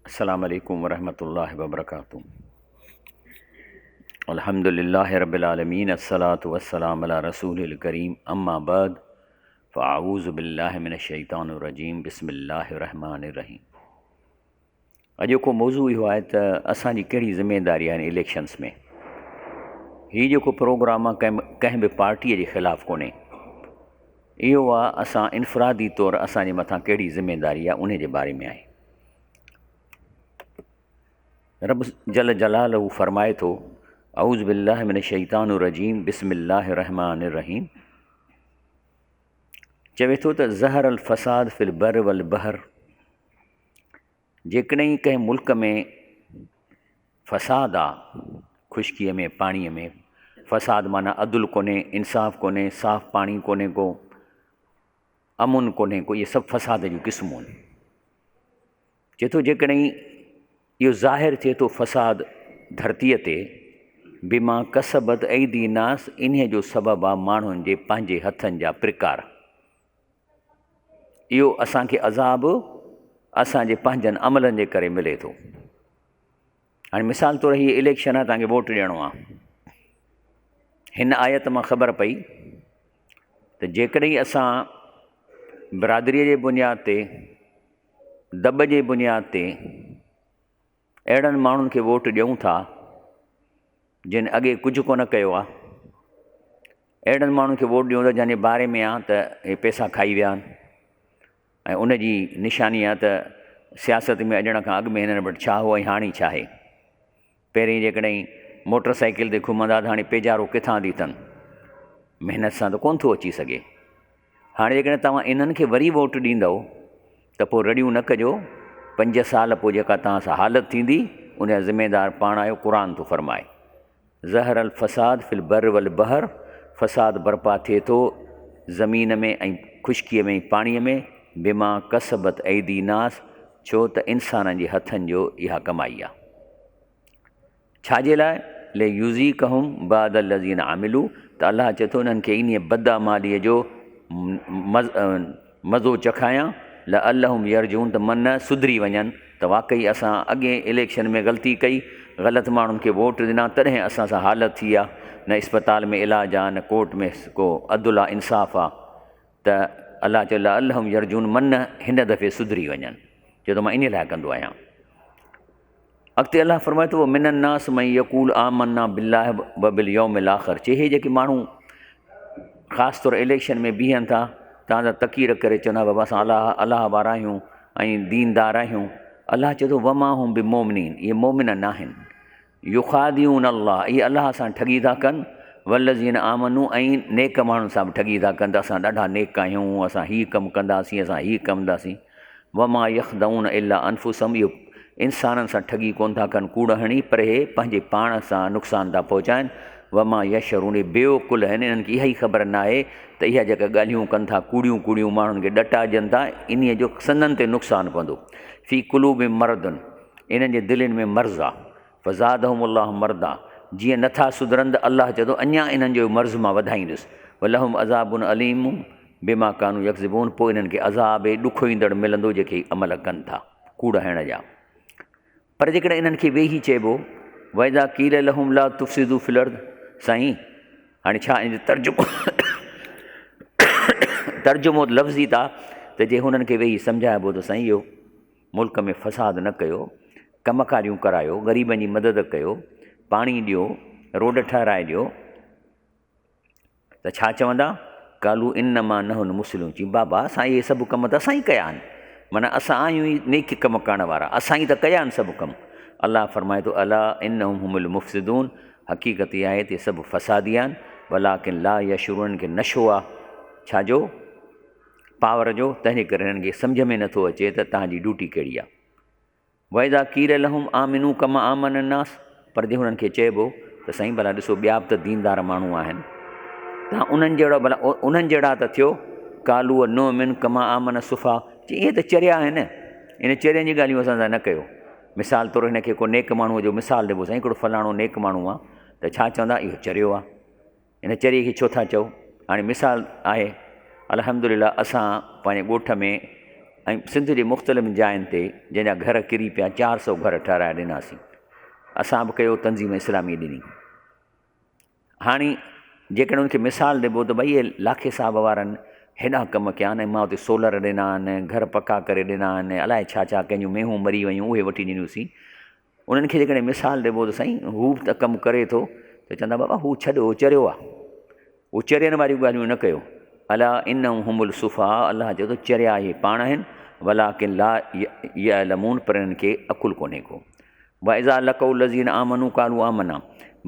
السلام عليڪم ورحمة الله وبرڪاته الحمد لله رب العالمين الصلاة والسلام على رسول الڪريم اما بعد فاعوذ بالله من الشيطان الرجيم بسم الله الرحمن الرحيم اڄوڪو موضوع اهو آهي ته اسان جي ڪهڙي ذميداري آهي اليڪشنس ۾ هي جيڪو پروگرام آهي ڪنهن به پارٽيء جي خلاف ڪونهي اهو آهي اسان انفرادي طور اسان جي مٿان ڪهڙي ذميداري آهي ان جي باري ۾ آهي رب جل جلاله فرمائي ٿو اعوذ بالله من الشيطان الرجيم بسم الله الرحمن الرحيم چوي ٿو ته زهر الفساد في البر والبحر جيڪڏهن ڪنهن ملڪ ۾ فساد آ خشڪيء ۾ پاڻيء ۾ فساد معنيٰ عدل ڪونهي انصاف ڪونهي صاف پاڻي ڪونهي ڪو امن ڪونهي ڪو اهي سڀ فساد جون قسمون آهن چئي ٿو جيڪڏهن اهو ظاهر ٿئي ٿو فساد ڌرتيء تي بما ڪسبت ايدي الناس انهيء جو سبب آ ماڻهن جي پنهنجي هٿن جا پرڪار اهو اسان کي عذاب اسان جي پنهنجن عملن جي ڪري ملي ٿو هاڻي مثال طور هي اليڪشن آ تنهنکي ووٽ ڏيڻو آ هن آيت مان خبر پئي ته جيڪڏهن اسان برادريء جي بنياد تي دٻ جي بنياد تي اهڙن ماڻهن کي ووٽ ڏيون ٿا جن اڳي ڪجهه ڪونه ڪيو آ اهڙن ماڻهن کي ووٽ ڏيون ٿا جن جي باري ۾ آ ته هي پئسا کائي ويا آهن ۽ ان جي نشاني آهي ته سياست ۾ اچڻ کان اڳ ۾ هنن وٽ ڇا هو ۽ هاڻي ڇا آهي. پهرين جيڪڏهن موٽر سائيڪل تي گهمندا ته هاڻي پيجارو ڪٿان آندي اٿن. محنت سان ته ڪونه ٿو اچي سگهي. هاڻي جيڪڏهن توهان انهن کي وري ووٽ ڏيندؤ ته پوء رڙيون نه ڪجو، پنج سال پوء جيڪا توهان سان حالت ٿيندي ان جا ذميدار پاڻ آهيو قرآن ٿو فرمائي. ظهر الفساد في البر والبحر فساد برپا ٿئي ٿو زمين ۾ ۽ خشڪيء ۾ ۽ پاڻيء ۾ بما ڪسبت ايدي الناس ڇو ته انسانن جي هٿن جو اها ڪمائي آهي. ڇا جي لاء؟ ليذيقهم بعض الذي عملوا ته الله چئي ٿو انهن کي انهيء بداعماليء جو مزو چکايان، لعلهم يرجعون ته من سڌري وڃن ته واقعي اسان اڳئين اليڪشن ۾ غلطي ڪئي، غلط ماڻهن کي ووٽ ڏنا تڏهن اسان سان حالت ٿي آ، نه اسپتال ۾ علاج آ نه ڪورٽ ۾ ڪو عدل آ انصاف آ ته الله چيو لعلهم يرجعون من هن دفعي سڌري وڃن چئي ٿو مان انهي لاء ڪندو آهيان. اڳتي الله فرمائي ٿو ومن الناس من يقول آمنا بالله وباليوم الاخر چي هي جيڪي ماڻهو خاص طور اليڪشن ۾ بيهن ٿا تان جا تقرير ڪري چوندا بابا اسان الله الله وارا آهيون ۽ ديندار آهيون الله چئي ٿو وما هم بمؤمنين اهي مؤمن نه آهن يخادعون الله اهي الله سان ٺڳي ٿا ڪن والذين آمنوا ۽ نيڪ ماڻهن سان به ٺڳي ٿا ڪن ته اسان ڏاڍا نيڪ آهيون اسان هي ڪم ڪنداسين اسان هي ڪم ڪنداسين وما يخدعون الا انفسهم اهو انسانن سان ٺڳي ڪونه ٿا ڪن ڪوڙ هڻي پر اهي پنهنجي پاڻ سان نقصان ٿا پهچائن وما يشعرون اهي بيعقل آهن انهن کي اها ئي خبر ناهي ته اها جيڪا ڳالهيون ڪن ٿا ڪوڙيون ڪوڙيون ماڻهن کي ڏٽا ڏين ٿا انهي جو سندن تي نقصان پوندو في قلوبهم مرض انهن جي دلين ۾ مرض آ فزادهم الله مرضا جيئن نٿا سڌرن ته الله چئي ٿو اڃا انهن جو مرض مان وڌائيندس ولهم عذاب اليم بما ڪانوا يڪذبون پوء انهن کي عذاب ڏکوئيندڙ ملندو جيڪي عمل ڪن ٿا ڪوڙ هڻڻ جا پر جيڪڏهن انهن کي ويهي چئبو واذا قيل لهم لا تفسدوا في الارض سائين هاڻي ڇا ان جو ترجمو ترجمو لفظي ٿا ته جي هنن کي ويهي سمجهائبو ته سائين اهو ملڪ ۾ فساد نه ڪيو ڪم ڪاريون ڪرايو غريبن جي مدد ڪيو پاڻي ڏيو روڊ ٺهرائي ڏيو ته ڇا چوندا؟ قالوا انما نحن مصلحون چي بابا اسان اهي سڀ ڪم ته اسان ئي ڪيا آهن معنيٰ اسان آهيون ئي نيڪ ڪم ڪرڻ وارا اسان ئي ته ڪيا آهن سڀ ڪم الله فرمائي ٿو الا انهم هم المفسدون حقيقت اها آهي ته سڀ فسادي آهن ولڪن لا يشعرون کي نشو آهي ڇا جو پاور جو تنهن جي ڪري هنن کي سمجهه ۾ نٿو اچي ته تهان جي ڊيوٽي ڪهڙي آهي واذا قيل لهم آمنوا ڪما آمن الناس پر جي هنن کي چئبو ته سائين ڀلا ڏسو ٻيا به ته ديندار ماڻهو آهن تان انهن جهڙو ڀلا انهن جهڙا ته ٿيو قالوا نؤمن ڪما آمن السفهاء چي اهي ته چريا آهن ان چرين جي ڳالهيون اسان سان نه ڪيو مثال طور هن کي ڪو نيڪ ماڻهوء جو مثال ڏبو سائين هڪڙو فلاڻو نيڪ ماڻهو آهي ته ڇا چوندا اهو چريو آهي هن چريي کي ڇو ٿا چئو؟ هاڻي مثال آهي الحمدلله اسان پنهنجي ڳوٺ ۾ ۽ سنڌ جي مختلف جاين تي جنهن جا گهر ڪري پيا 400 گهر ٺهرائي ڏناسين. اسان به ڪيو تنظيم اسلامي ڏني. هاڻي جيڪڏهن ان کي مثال ڏبو ته ڀئي اهي لاکي صاحب وارن هيڏا ڪم ڪيا آهن ۽ مان اتي سولر ڏنا آهن، گهر پڪا ڪري ڏنا آهن، الائي ڇا ڇا ڪنهن جون مينهون مري ويون اهي وٺي ڏنيونسين. انهن کي جيڪڏهن مثال ڏبو ته سائين هو به ته ڪم ڪري ٿو ته چوندا بابا هو ڇڏ هو چريو آهي. هو چرين واريون ڳالهيون نه ڪيو. الا انهم هم السفهاء الله چئي ٿو چريا اهي پاڻ آهن ولڪن لا يعلمون پر انهن کي عقل ڪونهي ڪو. واذا لقوا الذين آمنوا قالوا آمنا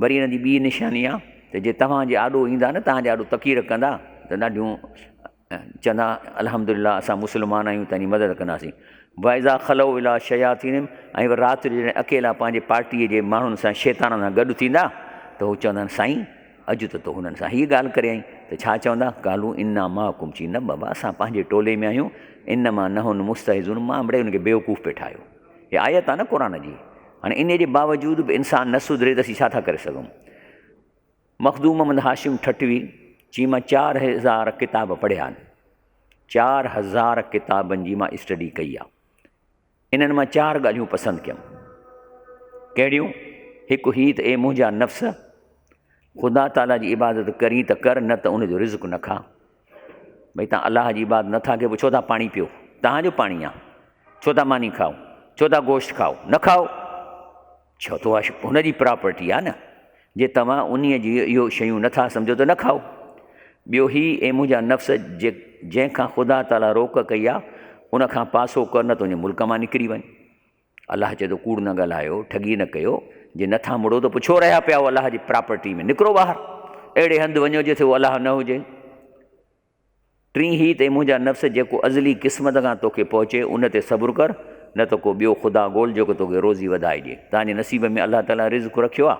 وري ان جي ٻي نشاني آ ته جي توهان جي آڏو ايندا نه توهان جي آڏو تقرير ڪندا ته ڏاڍيون چوندا الحمدلله اسان مسلمان آهيون تنهنجي مدد ڪنداسين واذا خلو الى شياطينهم ۽ وري رات جو جڏهن اڪيلا پنهنجي پارٽيء جي ماڻهن سان شيطانن سان گڏ ٿيندا ته هو چوندا آهن سائين اڄ ته تو هنن سان هيء ڳالهه ڪري آئين ته ڇا چوندا قالو انا معڪم چي نه بابا اسان پنهنجي ٽولي ۾ آهيون انما نحن مستهزون مان مڙئي هن کي بيوقوف پئي ٺاهيو هي آيت آهي نه قرآن جي هاڻي انهي جي باوجود به انسان نه سڌري ته اسين ڇا ٿا ڪري سگهون. مخدوم محمد هاشم ٺٽوي چي مان 4000 ڪتاب پڙهيا آهن 4000 ڪتابن جي مان اسٽڊي ڪئي آهي انهن مان چار ڳالهيون پسند ڪيم ڪهڙيون هڪ هي ته اي منهنجا نفس خدا تعاليٰ جي عبادت ڪرين ته ڪر نه ته ان جو رزق نه کا ڀئي تان الله جي عبادت نٿا ڪيو پوء ڇو ٿا پاڻي پيو تهان جو پاڻي آ ڇو ٿا ماني کائو ڇو ٿا گوشت کائو نه کائو ڇو ٿو هن جي پراپرٽي آ نه جي توهان انهي جي اهو شيون نٿا سمجهو ته نه کائو ٻيو هي اي منهنجا نفس جي جنهن کان خدا تعاليٰ روڪ ڪئي آ ان کان پاسو ڪر نه تنهنجي ملڪ مان نڪري وڃ الله چئي ٿو ڪوڙ نه ڳالهايو، ٺڳي نه ڪيو، جي نه ٿا مڙو ته پوء ڇو رهيا پيا آهيو الله جي پراپرٽي ۾، نڪرو ٻاهر، اهڙي هنڌ وڃو جتي اهو الله نه هجي. ٽين هي ته اي منهنجا نفس جيڪو ازلي قسمت کان توکي پهچي ان تي صبر ڪر، نه ته ڪو ٻيو خدا ڳول جيڪو توکي روزي وڌائي ڏئي. توهان جي نصيب ۾ الله تعاليٰ رزق رکيو آهي،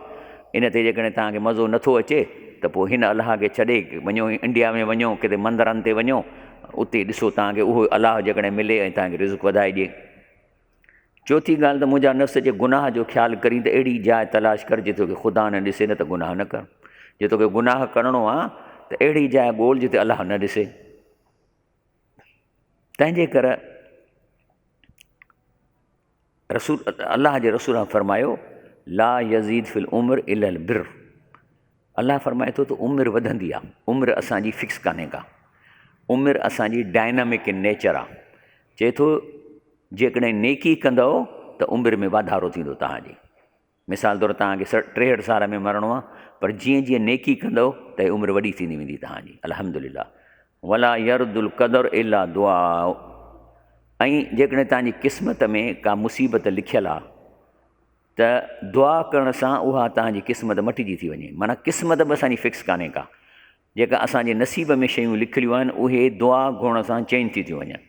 ان تي جيڪڏهن توهان کي مزو نه ٿو اچي ته پوء هن الله کي ڇڏي وڃو انڊيا ۾ وڃو ڪٿي مندرن تي وڃو اتي ڏسو توهان کي اهو الله جيڪڏهن ملي ۽ توهان کي رزق وڌائي ڏئي. چوٿين ڳالهه ته منهنجا نفس جي گناهه جو خيال ڪرين ته اهڙي جاء تلاش ڪر جتي توکي خدا نه ڏسي نه ته گناهه نه ڪر. جي توکي گناهه ڪرڻو آ ته اهڙي جاء ڳول جتي الله نه ڏسي. تنهنجي ڪر رسول الله جي رسول فرمايو لا يزيد في العمر الا البر الله فرمائي ٿو ته عمر وڌندي آ عمر اسان جي فڪس ڪانهي ڪا عمر اسان جي ڊائنامڪ ان نيچر آ چئي ٿو جيڪڏهن نيڪي ڪندؤ ته عمر ۾ واڌارو ٿيندو توهان جي. مثال طور توهان کي 63 سال ۾ مرڻو آهي پر جيئن جيئن نيڪي ڪندؤ ته عمر وڏي ٿيندي ويندي توهان جي. الحمدلله. ولا يرد القدر الا دعاء ۽ جيڪڏهن توهان جي قسمت ۾ ڪا مصيبت لکيل آهي ته دعا ڪرڻ سان اها توهان جي قسمت مٽجي ٿي وڃي. معنيٰ قسمت به اسان جي فڪس ڪانهي ڪا. جيڪا اسان جي نصيب ۾ شيون لکليون آهن اهي دعا گهرڻ سان چينج ٿي ٿيون وڃن.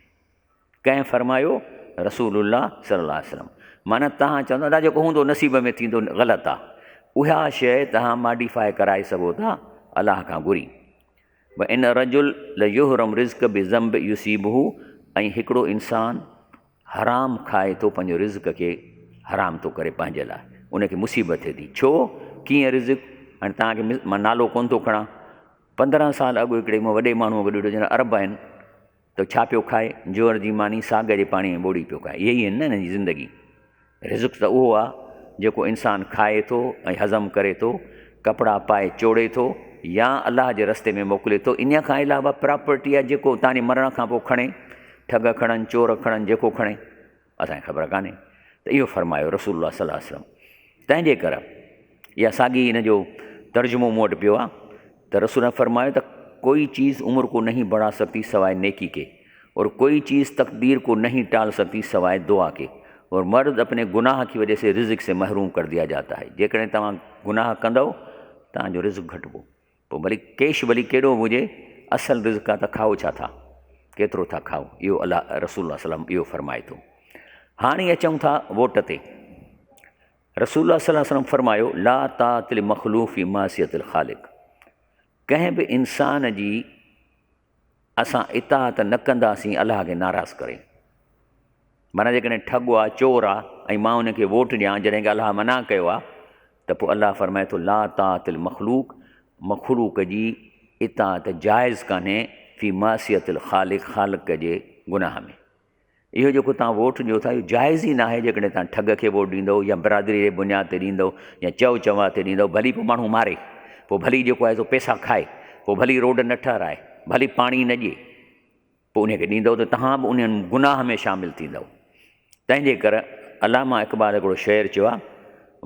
ڪنهن فرمايو؟ رسول الله صلي الله عليه وسلم. معنيٰ توهان چوندا ادا جيڪو هوندو نصيب ۾ ٿيندو غلط آ. اها شيء توهان ماڊيفاء ڪرائي سگهو ٿا الله کان گهري. وان الرجل ليحرم رزق بذنب يصيبه ۽ هڪڙو انسان حرام کائي ٿو پنهنجو رزق کي حرام ٿو ڪري پنهنجي لاء ان کي مصيبت ٿئي ٿي ڇو ڪيئن رزق هاڻي توهان کي مان نالو ڪونه ٿو کڻان 15 سال اڳ هڪڙي مون وڏي ماڻهوء کي ڏٺو جنهن عرب آهن ته ڇا پيو کائي؟ جوئر جي ماني ساڳ جي پاڻي ۾ ٻوڙي پيو کائي. اهي ئي آهن نه هن جي زندگي. رزق ته اهو آهي جيڪو انسان کائي ٿو ۽ هضم ڪري ٿو، ڪپڙا پائي چوڙي ٿو يا الله جي رستي ۾ موڪلي ٿو. انهيء کان علاوه پراپرٽي آهي جيڪو تان جي مرڻ کان پوء کڻي، ٺڳ کڻن، چور کڻن، جيڪو کڻي. اسان کي خبر ڪانهي ته اهو فرمايو رسول الله صلي الله عليه وسلم تنهن جي ڪري اها ساڳي ان جو ترجمو مون وٽ پيو آهي ته رسول الله فرمايو ته ڪوئي چيز عمر کو نہیں بڙھا سکتي سوائے نيڪي کے اور کوئی چیز تقدیر کو نہیں ٹال سکتی سوائے دعا کے اور مرد اپنے گناہ کی وجہ سے رزق سے محروم کر دیا جاتا ہے جيڪڏهن توهان گناہ ڪندؤ توهان جو رزق گهٽبو پوء ڀلي ڪيش ڀلي ڪيڏو به هجي اصل رزق آ ته کائو ڇا ٿا ڪيترو ٿا کائو اهو الله رسول الله صلي الله اهو فرمائي ٿو هاڻي اچون ٿا ووٽ تي رسول الله صلي الله وسلم فرمايو لا طاعت لمخلوق في معصيت الخالق ڪنهن به انسان جي اسان اطاعت نه ڪنداسين الله کي ناراض ڪري. معنيٰ جيڪڏهن ٺڳ آ، چور آ ۽ مان ان کي ووٽ ڏيان جڏهن ڪه الله منع ڪيو آ ته پوء الله فرمائي ٿو لا طاعت المخلوق مخلوق جي اطاعت جائز ڪانهي في معصيت الخالق خالق جي گناهه ۾. اهو جيڪو توهان ووٽ ڏيو ٿا اهو جائز ئي ناهي جيڪڏهن توهان ٺڳ کي ووٽ ڏيندو يا برادري جي بنياد تي ڏيندو يا چئو چوا تي ڏيندو ڀلي پوء ماڻهو ماري پوء ڀلي جيڪو آهي سو پئسا کائي پوء ڀلي روڊ نه ٺهرائي ڀلي پاڻي نه ڏئي پوء ان کي ڏيندو ته توهان به انهن گناهه ۾ شامل ٿيندو تنهن جي ڪر علامه اقبال هڪڙو شعر چيو آهي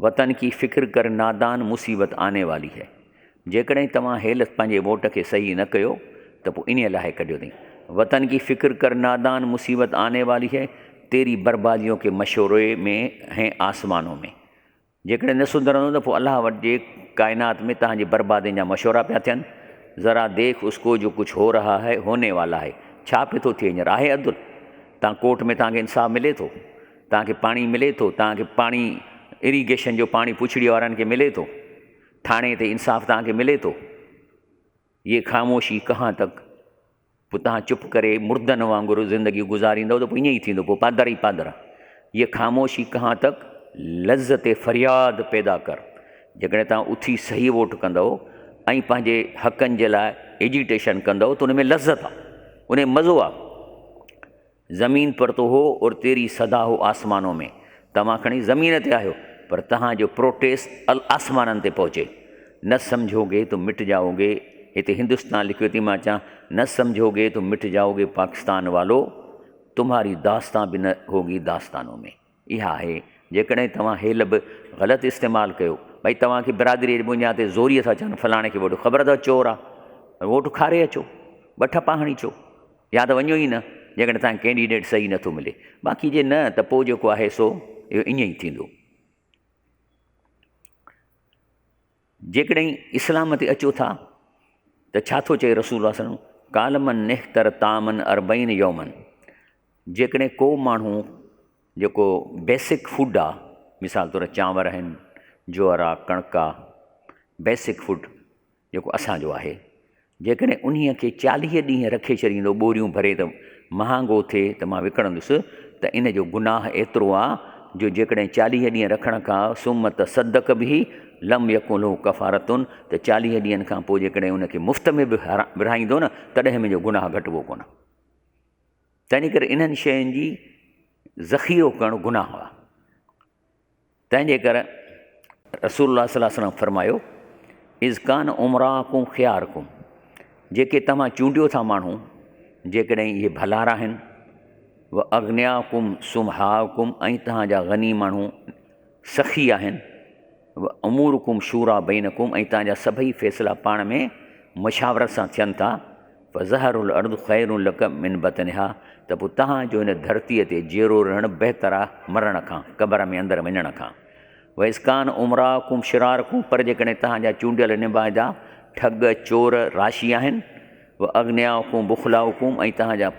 وطن ڪي فڪر ڪر نادان مصيبت آني والي هي جيڪڏهن توهان هيل پنهنجي ووٽ کي صحيح نه ڪيو ته پوء انهيء لاهي ڪڍيو اٿئي. وطن ڪي فڪر ڪر نادان مصيبت آني والي هي، تيري برباديون ڪي مشوري ۾ هين آسمانون ۾. جيڪڏهن نه سڌرندو ته پوء الله وٽ جي ڪائنات ۾ توهان جي بربادين جا مشورا پيا ٿين. ذرا ديک اس ڪو جو ڪجهه هو رها هي هوني والا هي. ڇا پيو ٿو ٿئي هينئر؟ آهي عدل؟ توهان ڪورٽ ۾ توهان کي انصاف ملي ٿو؟ توهان کي پاڻي ملي ٿو؟ توهان کي پاڻي اريگيشن جو پاڻي پڇڙي وارن کي ملي ٿو؟ ٿاڻي تي انصاف توهان کي ملي ٿو؟ يي خاموشي ڪهان تڪ؟ پوء توهان چپ ڪري مردن وانگر زندگي گذاريندؤ ته پوء ائين ئي ٿيندو پوء پادر ئي پادر. يي خاموشي ڪهان تڪ؟ لذت فرياد پيدا ڪر. جيڪڏهن توهان اٿي صحيح ووٽ ڪندؤ ۽ پنهنجي حقن جي لاء ايجيٽيشن ڪندؤ ته ان ۾ لذت آ، ان ۾ مزو آ. زمين پر تو هو اور تيري صدا هو آسمانون ۾ توهان کڻي زمين تي آهيو پر توهان جو پروٽيسٽ آسمانن تي پهچي نه سمجهوگي تو مٽ جائوگي هتي هندستان لکيو ٿي مان چان نه سمجهوگي تو مٽ جائوگي پاڪستان والو تمهاري داستان به نه هوگي داستانون ۾ اها آهي جيڪڏهن توهان هيل به غلط استعمال ڪيو ڀئي توهان کي برادري جي بنياد تي زوريء ٿا چون فلاڻي کي ووٽ خبر اٿو چور آ ووٽ کاري اچو ٻه ٺپا هڻي اچو يا ته وڃو ئي نه جيڪڏهن توهان کي ڪينڊيڊيٽ صحيح نٿو ملي باقي جي نه ته پوء جيڪو آهي سو اهو ائين ئي ٿيندو. جيڪڏهن اسلام تي اچو ٿا ته ڇا ٿو چئي رسول الله صلي الله قال من نهتر طعاما اربعين يوما جيڪڏهن ڪو ماڻهو جيڪو بيسڪ فوڊ آ مثال طور چانور آهن جوئر آ ڪڻڪ آ بيسڪ فوڊ جيڪو اسان جو آهي، جيڪڏهن انهيء کي 40 ڏينهن رکي ڇڏيندو ٻوريون ڀري ته مهانگو ٿئي ته مان وڪڻندس ته ان جو گناهه ايترو آ جو جيڪڏهن 40 ڏينهن رکڻ کان ثم تصدق به لم يڪن له ڪفارة ته 40 ڏينهن کان پوء جيڪڏهن ان کي مفت ۾ به ورهائيندو نه تڏهن منهنجو گناهه گهٽبو ڪونه. تنهن ڪري انهن شين جي ذخيرو ڪرڻ گناهه آ. تنهن جي ڪري رسول الله صلي الله عليه وسلم فرمايو، اذ ڪان امراءڪم خيارڪم جيڪي توهان چونڊيو ٿا ماڻهو جيڪڏهن اهي ڀلارا آهن، و اغنياڪم سمحاڪم ۽ توهان جا غني ماڻهو سخي آهن، و امورڪم شورا بينڪم ۽ توهان جا سڀئي فيصلا پاڻ ۾ مشاورت سان ٿين ٿا، فظهر الارض خير لک من بطنها ته پوء توهان جو هن ڌرتيء تي جيئرو رهڻ بهتر آهي مرڻ کان، قبر ۾ اندر وڃڻ کان. واذ ڪان امراءڪم شرارڪم پر جيڪڏهن توهان جا چونڊيل نمائندا ٺڳ، چور، راشي آهن، واغنياءڪم بخلاءڪم ۽ توهان جا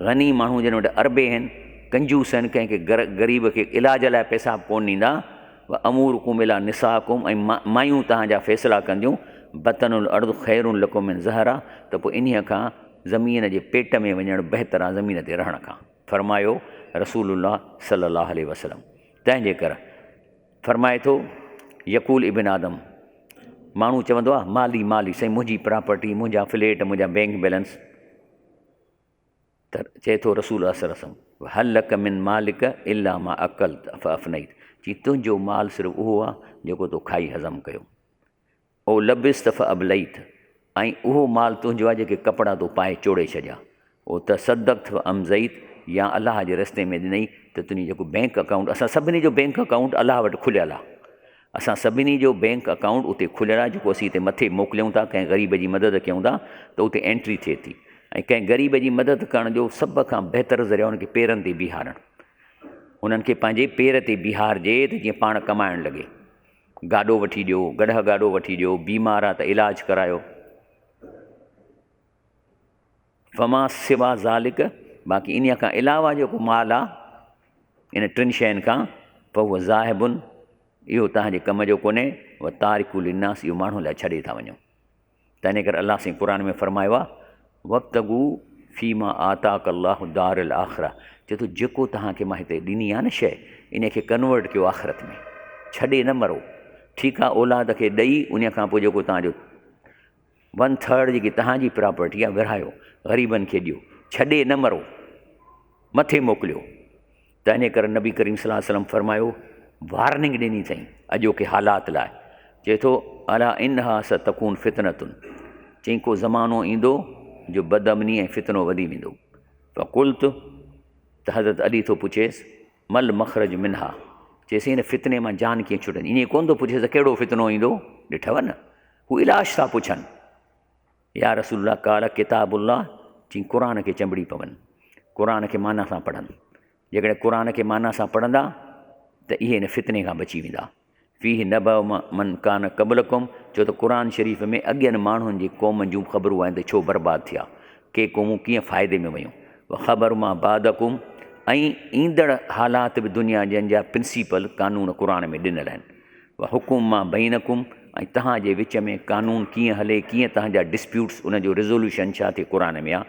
غني ماڻهو جن وٽ اربين آهن، ڪنجوس آهن، ڪنهن کي غريب کي علاج لاء پئسا به ڪونه ڏيندا، و امورڪم الي نساءڪم ۽ مايون توهان جا فيصلا ڪنديون، بطن الارض خير لڪم من ظهرها ته پوء انهيء کان زمين جي پيٽ ۾ وڃڻ بهتر آهي زمين تي رهڻ کان. فرمايو رسول الله صلي الله عليه وسلم تنهن جي ڪر فرمائي ٿو يقول ابن آدم ماڻهو چوندو آهي مالي مالي سائين منهنجي پراپرٽي منهنجا فليٽ منهنجا بينڪ بيلنس ته چئي ٿو رسول الله صلي الله عليه وسلم هل لک من مالک الا ما اڪلت فافنيت چي تنهنجو مال صرف اهو آهي جيڪو تو کائي هضم ڪيو او لبست فابليت ۽ اهو مال تنهنجو آهي جيڪي ڪپڙا تو پائي چوڙي ڇڏيا او تصدقت فامضيت يا الله جي رستي ۾ ڏنئي ته تنهنجي جيڪو بينڪ اڪائونٽ اسان سڀني جو بينڪ اڪائونٽ الله وٽ کليل آهي اسان سڀني جو بينڪ اڪائونٽ اتي کليل آهي جيڪو اسين هتي مٿي موڪليون ٿا ڪنهن غريب جي مدد ڪيون ٿا ته اتي انٽري ٿئي ٿي ۽ ڪنهن غريب جي مدد ڪرڻ جو سڀ کان بهتر ذريعو ان کي پيرن تي بيهارڻ انهن کي پنهنجي پير تي بيهارجي ته جيئن پاڻ ڪمائڻ لڳي گاڏو وٺي ڏيو گڏهه گاڏو وٺي ڏيو بيمار آ ته علاج ڪرايو فما سوا ذالڪ باقي انهيء کان علاوه جيڪو مال آ ان ٽن شين کان فهو ذاهب اهو توهان جي ڪم جو ڪونهي و تارڪ للناس اهو ماڻهن لاء ڇڏي ٿا وڃو تنهن ڪري الله سائين قرآن ۾ فرمايو آ وابتغوا فيما آتاڪ الله دار الاخره چئي ٿو جيڪو توهان کي مان هتي ڏني آ نه شيء ان کي ڪنورٽ ڪيو آخرت ۾ ڇڏي نه مرو ٺيڪ آ اولاد کي ڏئي ان کان پوء جيڪو توهان جو ون ٿرڊ جيڪي توهان جي پراپرٽي آهي ورهايو، غريبن کي ڏيو، ڇڏي نه مرو. مٿي موڪليو. تنهنجي ڪري نبي ڪريم صلي الله عليه وسلم فرمايو، وارننگ ڏني اٿئين اڄوڪي حالات لاء، چئي ٿو الا انها ستڪون فتنة، چئين ڪو زمانو ايندو جو بدامني ۽ فتنو وڌي ويندو. فقلت، ته حضرت علي ٿو پڇيس، ما المخرج منها، چيس هن فتني مان جان ڪيئن ڇٽندي؟ ائين ڪونه ٿو پڇيس ته ڪهڙو فتنو ايندو، ڏٺو نه هو علاج ٿا پڇن. يا رسول الله قال ڪتاب الله، چئين قرآن کي چنبڙي پون، قرآن کي معنيٰ سان پڙهن، جيڪڏهن قرآن کي معنيٰ سان پڙهندا ته اهي هن فتني کان بچي ويندا. فيه نبأ من ڪان قبلڪم، ڇو ته قرآن شريف ۾ اڳين ماڻهن جي قومن جون خبرون آهن ته ڇو برباد ٿيا، ڪي قومون ڪيئن فائدي ۾ ويون. وخبر ما بعدڪم، ۽ ايندڙ حالات به دنيا جن جا پرنسپل قانون قرآن ۾ ڏنل آهن. وحڪم ما بينڪم ۽ توهان جي وچ ۾ قانون ڪيئن هلي ڪيئن توهان جا ڊسپيوٽس ان جو ريزوليوشن ڇا ٿئي قرآن ۾ آ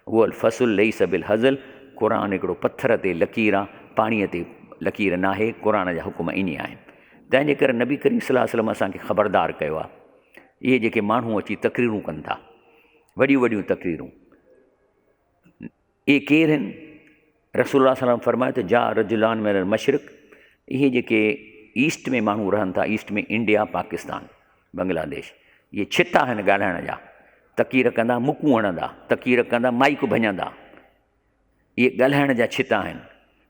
هو الفصل ليس بالهزل قرآن هڪڙو پٿر تي لڪير آ پاڻيء تي لڪير ناهي قرآن جا حڪم ائين آهن تنهن جي ڪري نبي ڪريم صلي الله عليه وسلم اسان کي خبردار ڪيو آ اهي جيڪي ماڻهو اچي تقريرون ڪن ٿا وڏيون وڏيون تقريرون اهي ڪير آهن؟ رسول الله صلي الله عليه وسلم فرمايو ته جاء رجلان من المشرق اهي جيڪي ايسٽ ۾ ماڻهو رهن ٿا ايسٽ ۾ انڊيا پاڪستان بنگلاديش اهي ڇتا آهن ڳالهائڻ جا تقرير ڪندا مڪون هڻندا تقرير ڪندا مائڪ ڀڃندا اهي ڳالهائڻ جا ڇتا آهن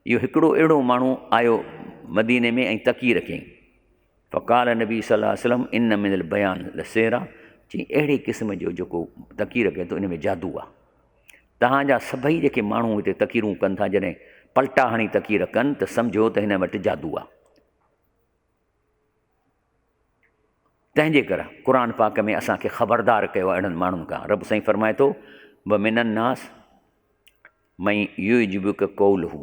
اهو هڪڙو اهڙو ماڻهو آيو مديني ۾ ۽ تقرير ڪيائين فقال النبي صلي الله عليه وسلم ان من البيان لسحرا چي اهڙي قسم جو جيڪو تقرير ڪري ٿو ان ۾ جادو آهي توهان جا سڀئي جيڪي ماڻهو هتي تقريرون ڪن ٿا جڏهن پلٽا هڻي تقرير ڪن ته سمجهو ته هن وٽ جادو آهي تنهن جي ڪري قرآن پاڪ ۾ اسان کي خبردار ڪيو آهي اهڙن ماڻهن کان رب سائين فرمائي ٿو ومن الناس من يعجبک قوله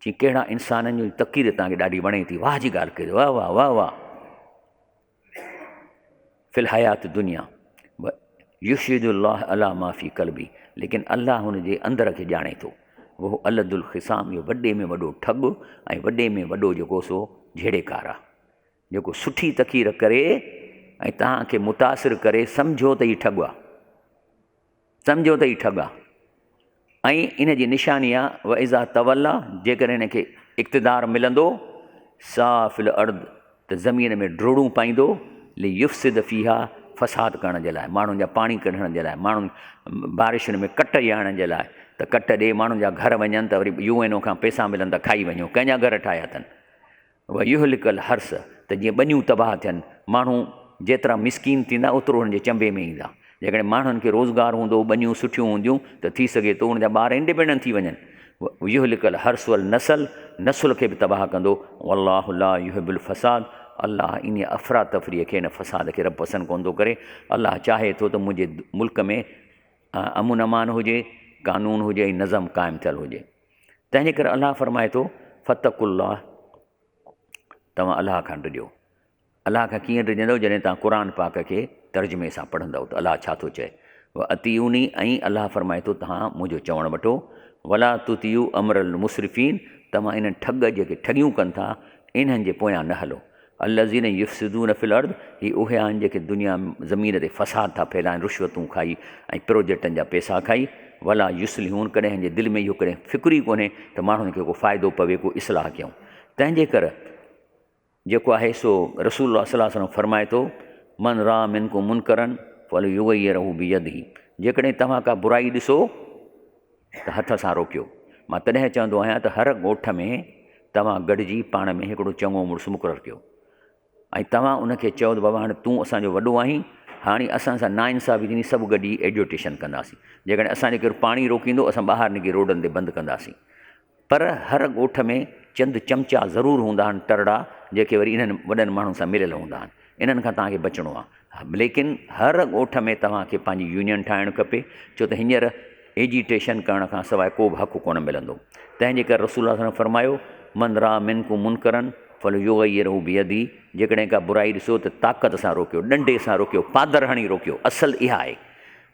چي ڪهڙا انسانن جي تقرير توهان کي ڏاڍي وڻي ٿي واهه جي ڳالهه ڪئي واهه واهه واهه واهه في الحيات الدنيا يشهد الله علي ما في قلبي ليڪن الله هن جي اندر کي ڄاڻي ٿو وهو الد الخصام اهو وڏي ۾ وڏو ٺڳ ۽ وڏي ۾ وڏو جيڪو سو جهيڙيڪار آهي جيڪو سٺي تقرير ڪري ۽ توهان کي متاثر ڪري سمجهو ته هي ٺڳ آهي سمجهو ته هي ٺڳ آ ۽ ان جي نشاني آ واذا تولي جيڪڏهن هن کي اقتدار ملندو سعي في الارض ته زمين ۾ ڊوڙون پائيندو ليفسد فيها فساد ڪرڻ جي لاء ماڻهن جا پاڻي ڪڍڻ جي لاء ماڻهن بارشن ۾ ڪٽ ڄاڻڻ جي لاء ته ڪٽ ڏي ماڻهن جا گهر وڃن ته وري يو اين او کان پئسا ملن ته کائي وڃو ڪنهن جا گهر ٺاهيا اٿن ويهلڪ الحرث ته جيئن ٻنيون تباهه ٿين، ماڻهو جيترا مسڪين ٿيندا اوترو هنن جي چنبي ۾ ايندا، جيڪڏهن ماڻهن کي روزگار هوندو، ٻنيون سٺيون هونديون ته ٿي سگهي ٿو ان جا ٻار انڊيپينڊنٽ ٿي وڃن. ويهلڪ الحرث والنسل نسل کي به تباهه ڪندو، والله لا يحب الفساد الله انهيء افراتفريء کي ان فساد کي رب پسند ڪونه ٿو ڪري، الله چاهي ٿو ته منهنجي ملڪ ۾ امن امان هجي، قانون هجي ۽ نظم قائم ٿيل هجي. تنهن جي ڪري الله فرمائي ٿو فتقوا الله توهان الله کان ڊڄو. الله کان ڪيئن ڊڄندؤ جڏهن توهان قرآن پاڪ کي ترجمي سان پڙهندؤ ته الله ڇا ٿو چئي واطيعوني ۽ الله فرمائي ٿو توهان منهنجو چوڻ وٺو ولا تطيعوا امر المسرفين توهان انهن ٺڳ جيڪي ٺڳيون ڪن ٿا انهن جي پويان نه هلو الذين يفسدون في الارض هي اهي آهن جيڪي دنيا زمين تي فساد ٿا ڦهلائن رشوتون کائي ۽ پروجيڪٽن جا پئسا کائي ولا يصلحون ڪڏهن هن جي دل ۾ اهو ڪڏهن فڪر ئي ڪونهي ته ماڻهن کي ڪو فائدو پوي ڪو اصلاح ڪيون تنهن جي ڪر جيڪو آهي سو رسول الله صلي الله عليه وسلم فرمائي ٿو من را منڪم منڪرا فليغيره بيده جيڪڏهن توهان ڪا برائي ڏسو ته هٿ سان روڪيو. مان تڏهن چوندو آهيان ته هر ڳوٺ ۾ توهان گڏجي پاڻ ۾ هڪڙو چڱو مڙس مقرر ڪيو ۽ توهان ان کي چئو ته بابا هاڻي تون اسان جو وڏو آهين، هاڻي اسان سان ناانصافي ٿيندي سڀ گڏجي ايجوٽيشن ڪنداسين. جيڪڏهن اسان جو ڪير پاڻي روڪيندو اسان ٻاهر نڪري روڊن تي بند ڪنداسين. پر هر ڳوٺ ۾ چند چمچا ضرور هوندا آهن ٽرڙا جيڪي وري انهن وڏن ماڻهن سان مليل هوندا آهن. انهن کان توهان کي بچڻو آهي. ليڪن هر ڳوٺ ۾ توهان کي پنهنجي يونين ٺاهڻ کپي ڇو ته هينئر ايجيٽيشن ڪرڻ کان سواء ڪو به حق ڪونه ملندو تنهن جي ڪري رسول الله صلي الله فرمايو من را منڪم منڪرا فليغيره بيده جيڪڏهن ڪا برائي ڏسو ته طاقت سان روڪيو ڏنڊي سان روڪيو پادر هڻي روڪيو اصل اها آهي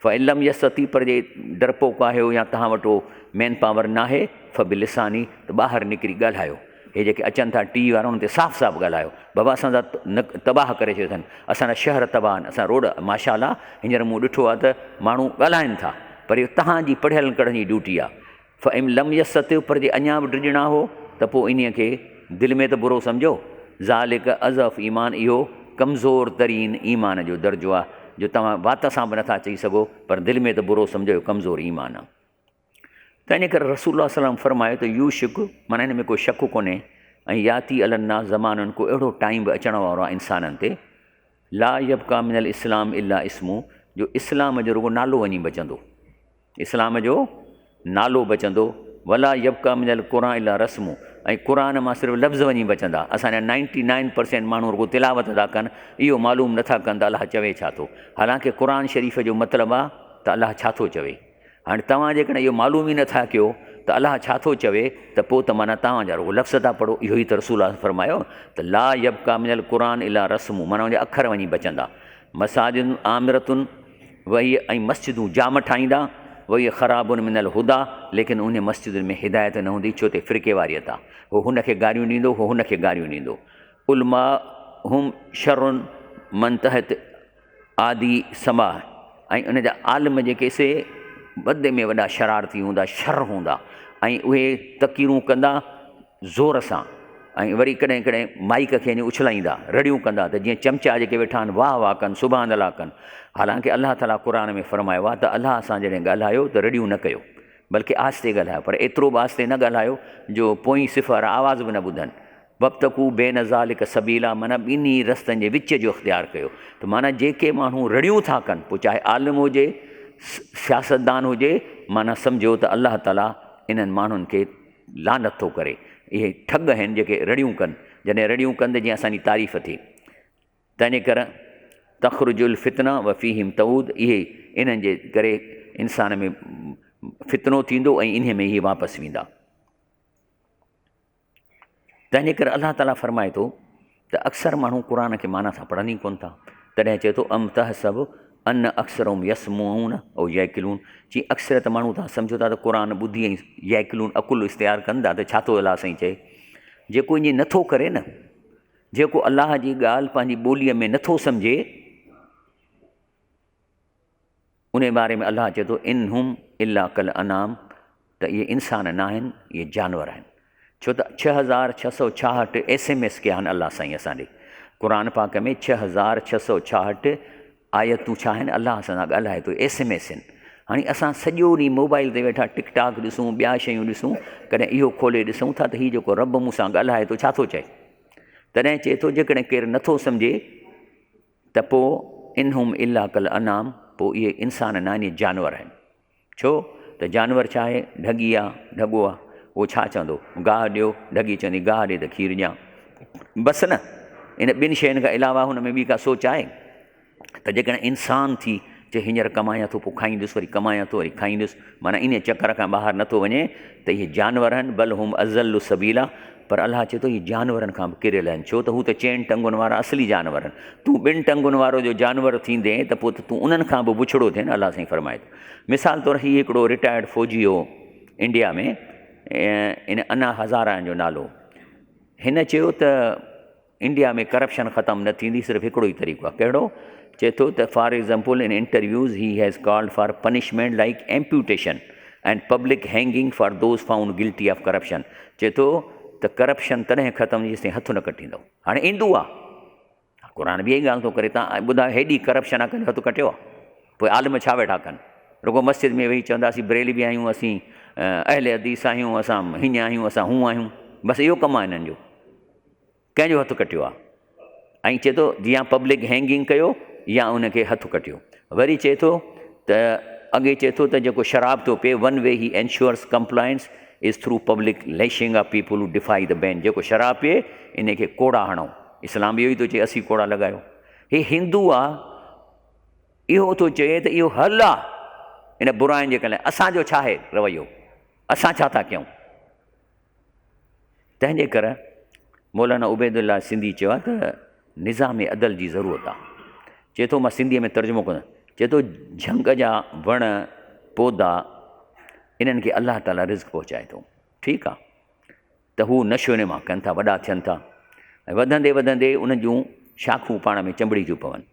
فإن لم يستطيع پر جي ڊرپوڪ آهيو يا توهان وٽ اهو مين پاور ناهي فبلسانه ته ٻاهر نڪري ڳالهايو هي جيڪي اچن ٿا ٽي وي وارا انهن تي صاف صاف ڳالهايو بابا اسان جا تباهه ڪري ڇڏيو اٿن اسان جا شهر تباهه آهن اسان روڊ ماشاء الله هينئر مون ڏٺو آهي ته ماڻهو ڳالهائن ٿا پر اهو توهان جي پڙهيل ڪڙهن جي ڊيوٽي آهي. فان لم يستطع پر جي اڃا به ڊڄڻا هو ته پوء انهيء کي دل ۾ ته برو سمجهو. ذلک اضعف ايمان اهو ڪمزور ترين ايمان جو درجو آهي جو توهان وات سان به نٿا چئي سگهو پر دل ۾ ته برو سمجهو اهو ڪمزور ايمان آهي. تنهن ڪري رسول الله صلي الله عليه وسلم فرمايو ته يوشڪ معنيٰ هن ۾ ڪو شڪ ڪونهي ۽ ياتي علي الناس زمان ڪو اهڙو ٽائيم به اچڻ وارو آهي انسانن تي لا يبقيٰ من الاسلام الا اسمه جو اسلام جو رڳو نالو وڃي بچندو اسلام جو نالو بچندو ولا يبقيٰ من القرآن الا رسمه ۽ قرآن مان صرف لفظ وڃي بچندا اسان جا نائنٽي نائن پرسينٽ ماڻهو رڳو تلاوت ٿا ڪن اهو معلوم نٿا ڪن ته الله چوي ڇا ٿو حالانڪه قرآن شريف جو مطلب آهي ته الله ڇا ٿو چوي هاڻي توهان جيڪڏهن اهو معلوم ئي نٿا ڪيو ته الله ڇا ٿو چوي ته پوء ته معنيٰ توهان جا رڳو لفظ ٿا پڙهو اهو ئي ته رسول الله فرمايو ته لا يبقيٰ من القرآن الا رسمه معنيٰ ان جا اکر وڃي بچندا مساجد عامرة وهي ۽ مسجدون جام ٺاهيندا وهي خراب من الهديٰ ليڪن انهن مسجدن ۾ هدايت نه هوندي ڇو ته فرقيواريت آ هو هن کي گاريون ڏيندو هو هن کي گاريون ڏيندو علماء هم شر من تحت عادي سماع ۽ ان جا عالم جيڪي سي وڏي ۾ وڏا شرارتي هوندا شر هوندا ۽ اهي تقريرون ڪندا زور سان ۽ وري ڪڏهن ڪڏهن مائيڪ کي وڃي اڇلائيندا رڙيون ڪندا ته جيئن چمچا جيڪي ويٺا آهن واهه واهه ڪن سبحان الله ڪن حالانڪه الله تعاليٰ قرآن ۾ فرمايو آهي ته الله سان جڏهن ڳالهايو ته رڙيون نه ڪيو بلڪه آهستي ڳالهايو پر ايترو به آهستي نه ڳالهايو جو پوئين صف وارا آواز به نه ٻڌن وابتغوا بين ذلک سبيلا معنيٰ ٻنهي رستن جي وچ جو اختيار ڪيو ته معنيٰ جيڪي ماڻهو رڙيون ٿا ڪن پوء چاهي عالم هجي سياستدان هجي معنيٰ سمجهو ته الله تعاليٰ انهن ماڻهن کي لعنت ٿو ڪري اهي ٺڳ آهن جيڪي رڙيون ڪن جڏهن رڙيون ڪن ته جيئن اسان جي تعريف ٿئي تنهن ڪري تخرج الفتنه وفيهم تعود اهي انهن جي ڪري انسان ۾ فتنو ٿيندو ۽ انهي ۾ ئي واپس ويندا تنهنجي ڪري الله تعاليٰ فرمائي ٿو ته اڪثر ماڻهو قرآن کي معنيٰ سان پڙهن ئي ڪونه ٿا تڏهن چئي ٿو ام تحسب ان اڪثرهم يسمعون او يعقلون چي اڪثريت ماڻهو تان سمجهو ٿا ته قرآن ٻڌي ۽ يعقلون عقل اختيار ڪن ٿا ته ڇا ٿو الله سائين چئي جيڪو ائين نٿو ڪري نه جيڪو الله جي ڳالهه پنهنجي ٻوليء ۾ نٿو سمجهي انهيء باري ۾ الله چئي ٿو، ان هم الا ڪالانعام ته اهي انسان نه آهن، اهي جانور آهن. ڇو ته 6666 ايس ايم ايس ڪيا آهن الله سائين اسان ڏي. قرآن پاڪ ۾ 6666 آيتون ڇا آهن الله اسان سان ڳالهائي ٿو ايس ايم ايس آهن. هاڻي اسان سڄو ڏينهن موبائل تي ويٺا ٽڪ ٽاڪ ڏسون ٻيا شيون ڏسون ڪڏهن اهو کولي ڏسون ٿا ته هي جيڪو رب مون سان ڳالهائي ٿو ڇا ٿو چئي. تڏهن چئي ٿو جيڪڏهن ڪير نٿو سمجهي ته پوء ان هم الا ڪالانعام پوء اهي انسان نه آهن اهي جانور آهن. ڇو ته جانور ڇا آهي ڍڳي آ ڍڳو آ اهو ڇا چوندو گاهه ڏيو ڍڳي چوندي گاهه ڏي ته کير ڏيان بس نه ان ٻن شين کان علاوه هن ۾ ٻي ڪا سوچ آهي ته جيڪڏهن انسان ٿي چي هينئر ڪمايان ٿو پوء کائيندس وري ڪمايان ٿو وري کائيندس معنيٰ انهيء چڪر کان ٻاهر نٿو وڃي ته اهي جانور آهن بل هم اضل سبيلا پر الله چئي ٿو اهي جانورن کان به ڪريل آهن ڇو ته هو ته چئن ٽنگن وارا اصلي جانور آهن تون ٻن ٽنگن وارو جو جانور ٿيندين ته پوء ته تون انهن کان به بڇڙو ٿين الله سائين فرمائي ٿو مثال طور هي هڪڙو رٽائرڊ فوجي هو انڊيا ۾ ان انا هزارا جو نالو هن چيو ته انڊيا ۾ ڪرپشن ختم نه ٿيندي صرف هڪڙو ئي طريقو آهي ڪهڙو چئي ٿو ته for example in interviews he has called for punishment like amputation and public hanging for those found guilty of corruption چئي ٿو ته ڪرپشن تڏهن ختم جيستائين هٿ نه ڪٽيندو هاڻي ايندو آهي قرآن به اها ڳالهه ٿو ڪري تان ٻڌايو هيڏي ڪرپشن آهي ڪنهن جو هٿ ڪٽيو آهي پوء عالم ڇا ويٺا ڪن رڳو مسجد ۾ ويهي چوندا اسين بريلوي آهيون اسين اهل حديث آهيون اسان هيئن آهيون اسان هون آهيون بس اهو ڪم آهي هنن جو ڪنهن جو هٿ ڪٽيو آ؟ ۽ چئي ٿو يا پبلڪ هينگنگ ڪيو يا ان کي هٿ ڪٽيو. وري چئي ٿو ته اڳي چئي ٿو ته جيڪو شراب ٿو پئي one way he ensures compliance is through public lashing of people who defy the ban جيڪو شراب پئي ان کي ڪوڙا هڻو اسلام به اهو ئي ٿو چئي 80 ڪوڙا لڳايو. هي هندو آ اهو ٿو چئي ته اهو حل آ ان براين جي ڪرڻ لاء اسان جو ڇا آهي رويو اسان ڇا ٿا ڪيون؟ تنهن جي ڪري مولانا عبيدالله سنڌي چيو آهي ته نظام عدل جي ضرورت آهي. چئي ٿو مان سنڌيء ۾ ترجمو ڪندس. چئي ٿو جهنگ جا وڻ پودا انهن کي الله تعاليٰ رزق پهچائي ٿو. ٺيڪ آهي ته هو نشو نما ڪن ٿا وڏا ٿين ٿا ۽ وڌندي وڌندي انهن جون شاخون پاڻ ۾ چنبڙي ٿيون پون.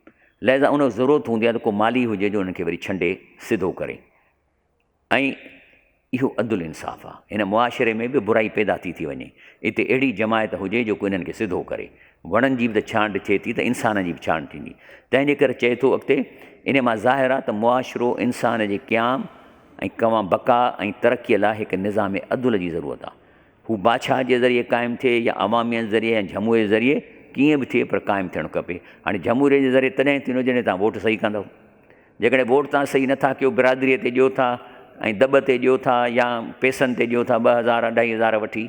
لهذا ان ضرورت هوندي آهي ته ڪو مالهي هجي جو انهن کي وري ڇنڊي سڌو ڪري. ۽ اهو عدل انصاف آ. هن معاشري ۾ به برائي پيدا ٿي ٿي وڃي. اتي اهڙي جماعت هجي جيڪو انهن کي سڌو ڪري. وڻن جي به ته ڇانڊ ٿئي ٿي ته انسانن جي به ڇانڊ ٿيندي. تنهن جي ڪري چئي ٿو اڳتي، انهي مان ظاهر آ ته معاشرو انسان جي قيام ۽ قوام بقا ۽ ترقيء لاء هڪ نظام عدل جي ضرورت آ. هو بادشاهه جي ذريعي قائم ٿئي يا عواميت ذريعي يا جمهوريت ذريعي ڪيئن به ٿئي پر قائم ٿيڻ کپي. هاڻي جمهوريت جي ذريعي تڏهن ٿيندو جڏهن توهان ووٽ صحيح ڪندؤ. جيڪڏهن ووٽ توهان صحيح نٿا ڪيو برادريء تي ڏيو ٿا ۽ دٻ تي ڏيو ٿا يا پئسن تي ڏيو ٿا 2000 2500 وٺي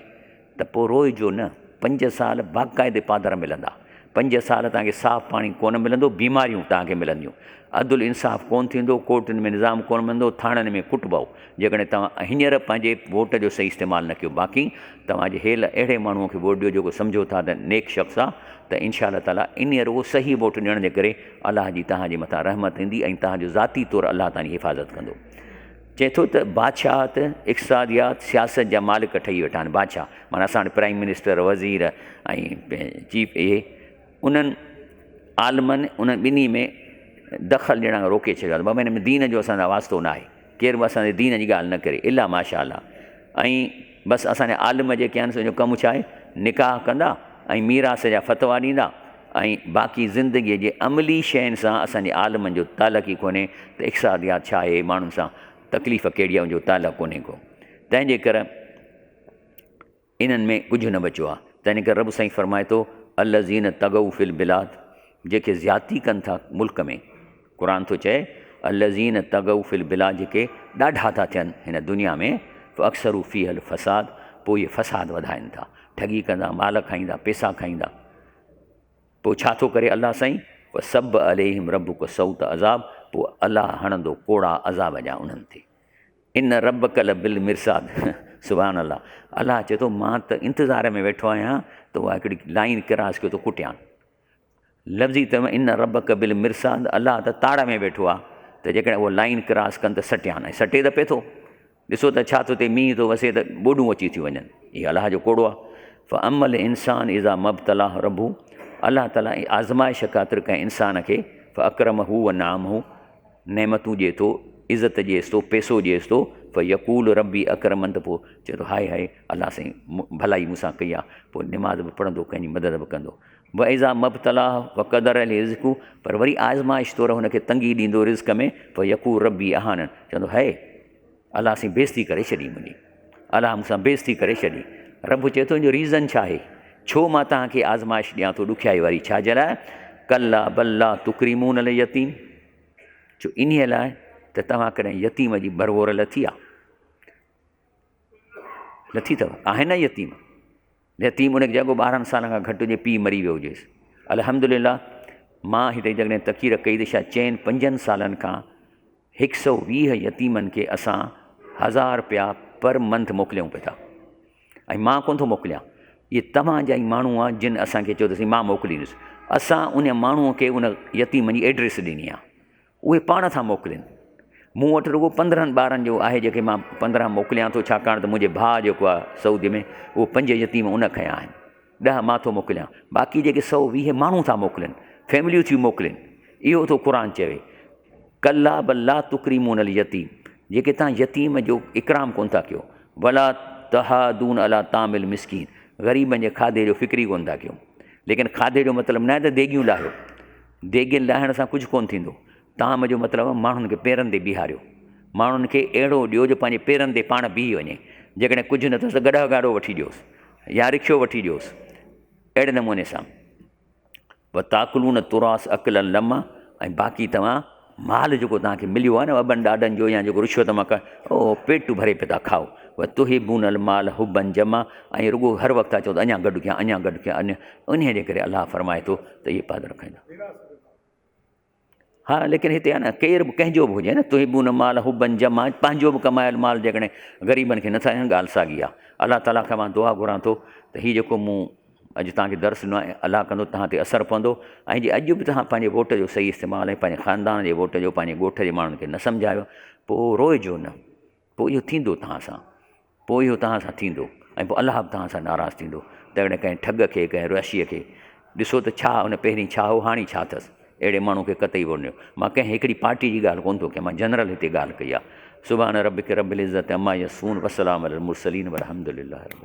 ته پوء روئجو نه. پنج سال باقاعدي پادر ملندا. پنج سال توهان کي صاف پاڻي ڪونه ملندو، بيماريون توهان کي ملنديون. عدل انصاف ڪونه ٿيندو، ڪورٽن ۾ نظام ڪونه ملندو، ٿاڻن ۾ ڪٽبؤ. جيڪڏهن توهان هينئر پنهنجي ووٽ جو صحيح استعمال نه ڪيو. باقي توهان جي هيل اهڙي ماڻهوء کي ووٽ ڏيو جيڪو سمجهو ٿا ته نيڪ شخص آ ته انشاء الله تعاليٰ انهيء رڳو صحيح ووٽ ڏيڻ جي ڪري الله جي توهان جي مٿان رحمت ايندي ۽ توهان جو ذاتي طور الله توهان جي حفاظت ڪندو. چئي ٿو ته بادشاهت، اقتصاديات، سياست جا مالڪ ٺهي ويٺا آهن، بادشاهه معنيٰ اسان وٽ پرائيم منسٽر، وزير ۽ چيف اهي انهن عالمن انهن ٻنهي ۾ دخل ڏيڻ کان روڪي ڇڏيو آهي ته بابا هن ۾ دين جو اسان سان واسطو نه آهي، ڪير به اسان جي دين جي ڳالهه نه ڪري الا ماشاء الله ۽ بس اسان جا عالم جيڪي آهن سو جو ڪم ڇا آهي نڪاح ڪندا ۽ ميراث جا فتوا ڏيندا ۽ باقي زندگيء جي عملي شين سان اسان جي عالمن جو تعلق ئي ڪونهي ته اقتصاديات ڇا آهي، ماڻهن سان تڪليف ڪهڙي آهي ان جو تعلق ڪونهي ڪو. تنهن جي ڪري انهن ۾ ڪجهه نه بچيو آهي. تنهن ڪري رب سائين فرمائي ٿو، الذين طغوا في البلاد جيڪي زيادتي ڪن ٿا ملڪ ۾، قرآن ٿو چئي، الذين طغوا في البلاد جيڪي ڏاڍا ٿا ٿين هن دنيا ۾، فاڪثروا فيها الفساد پوء اهي فساد وڌائين ٿا، ٺڳي ڪندا، مال کائيندا، پئسا کائيندا. پوء ڇا ٿو ڪري الله سائين؟ فصب عليهم ربک سوط عذاب پوء الله هڻندو ڪوڙا عذاب جا انهن تي. ان ربک لبالمرصاد سبحان الله الله چئي ٿو مان ته انتظار ۾ ويٺو آهيان ته اها هڪڙي لائين ڪراس ڪيو ته ڪٽيان. لفظي طرح ان ربک بالمرصاد الله ته تاڙ ۾ ويٺو آهي ته جيڪڏهن اهو لائين ڪراس ڪن ته سٽيان ۽ سٽي ته پئي ٿو. ڏسو ته ڇا ٿو ٿئي، مينهن ٿو وسي ته ٻوڏون اچي ٿيون وڃن. هي الله جو ڪوڙو آهي. فاما الانسان اذا ما ابتلاه ربه الله تعالي آزمائش خاطر ڪنهن انسان کي فاڪرمه ونعمه نعمتون ڏئي ٿو، عزت ڏئيس ٿو، پئسو ڏئيس ٿو، فيقول ربي اڪرمن ته پوء چئي ٿو هاء هاء الله سائين ڀلائي مون سان ڪئي آهي، پوء نماز به پڙهندو ڪنهن جي مدد به ڪندو. واذا ما ابتلاه فقدر عليه رزقه پر وري آزمائش طور هن کي تنگي ڏيندو رزق ۾ فيقول ربي اهانن چوندو هاء الله سائين بيعزتي ڪري ڇڏي منهنجي الله مون سان بيعزتي ڪري ڇڏي رب چئي ٿو ان جو ريزن ڇا آهي ڇو مان توهان کي آزمائش ڏيان ٿو ڏکيائي واري ڇا جي لاء ڪلا بل لا تڪرمون اليتيم ڇو انهي لاء ته توهان ڪڏهن يتيم جي ڀرور لٿي آ لٿي اٿو آهي نه يتيم يتيم ان کي جيڪو 12 سالن کان گهٽ هجي پيء مري ويو هجيس الحمدلله مان هتي جيڪڏهن تقرير ڪئي ته شايد چئن پنجن سالن کان 120 يتيمن کي اسان 1000 روپيا پر منٿ موڪليون پئي ٿا ۽ مان ڪونه ٿو موڪليان اهي توهان جا ئي ماڻهو آهن جن اسان کي چيو ته سائين مان موڪليندس اسان ان ماڻهوء کي ان يتيمن جي ايڊريس ڏني آهي اهي پاڻ ٿا موڪلين. مون وٽ رڳو 15 ٻارن جو آهي جيڪي مان 15 موڪليان ٿو ڇاڪاڻ ته منهنجي ڀاء جيڪو آهي سعودي ۾ اهو پنج يتيم ان کنيا آهن. 10 مان ٿو موڪليان. باقي جيڪي 120 ماڻهو ٿا موڪلين، فيمليون ٿيون موڪلين. اهو ٿو قرآن چوي. ڪلا بل لا تڪرمون اليتيم جيڪي تان يتيم جو اڪرام ڪونه ٿا ڪيو. ولا تحادون علي طعام المسڪين غريبن جي کاڌي جو فڪر ئي ڪونه ٿا ڪيو. ليڪن کاڌي جو مطلب نه آهي ته ديڳيون لاهيو. ديڳين لاهڻ سان ڪجهه ڪونه ٿيندو. طعام جو مطلب آهي ماڻهن کي پيرن تي بيهاريو. ماڻهن کي اهڙو ڏيو جو پنهنجي پيرن تي پاڻ بيهي وڃي. جيڪڏهن ڪجهه نه اٿس ته گڏهه گاڏو وٺي ڏيوس يا رڪشو وٺي ڏيوس. اهڙي نموني سان وتاڪلون التراث اڪلا لما ۽ باقي توهان مال جيڪو توهان کي مليو آهي نه ابن ڏاڏن جو يا جيڪو رشوت مان اهو پيٽ ڀري پيا ٿا کائو. وتحبون المال حبا جما ۽ رڳو هر وقت ٿا چئو ته اڃا گڏ ڪيان اڃا گڏ ڪيان اڃا انهيء جي ڪري الله فرمائي ٿو ته اهي پادر کائيندا. ها ليڪن هتي آهي نه ڪير به ڪنهن جو به هجي نه تحبون المال حبا جما پنهنجو به ڪمايل مال جيڪڏهن غريبن کي نٿا ڏين ڳالهه ساڳي آهي. الله تعاليٰ کان مان دعا گهران ٿو ته هي جيڪو مون اڄ توهان کي درس ڏنو آهي الله ڪندو توهان تي اثر پوندو ۽ جي اڄ به توهان پنهنجي ووٽ جو صحيح استعمال ۽ پنهنجي خاندان جي ووٽ جو پنهنجي ڳوٺ جي ماڻهن کي نه سمجهايو پوء روئجو نه پوء اهو ٿيندو توهان سان پوء اهو توهان سان ٿيندو ۽ پوء الله به توهان سان ناراض ٿيندو ته اهڙي ڪنهن ٺڳ کي ڪنهن رشيء کي ڏسو ته ڇا ان پهرين ڇا هو هاڻي ڇا اٿس اهڙي ماڻهو کي قطعي ووٽ نه ڏيو. مان ڪنهن هڪڙي پارٽي جي ڳالهه ڪونه ٿو ڪيان مان جنرل هتي ڳالهه ڪئي آهي. سبحان ربک رب العزت عما يصفون وسلام علي المرسلين والحمد لله رب.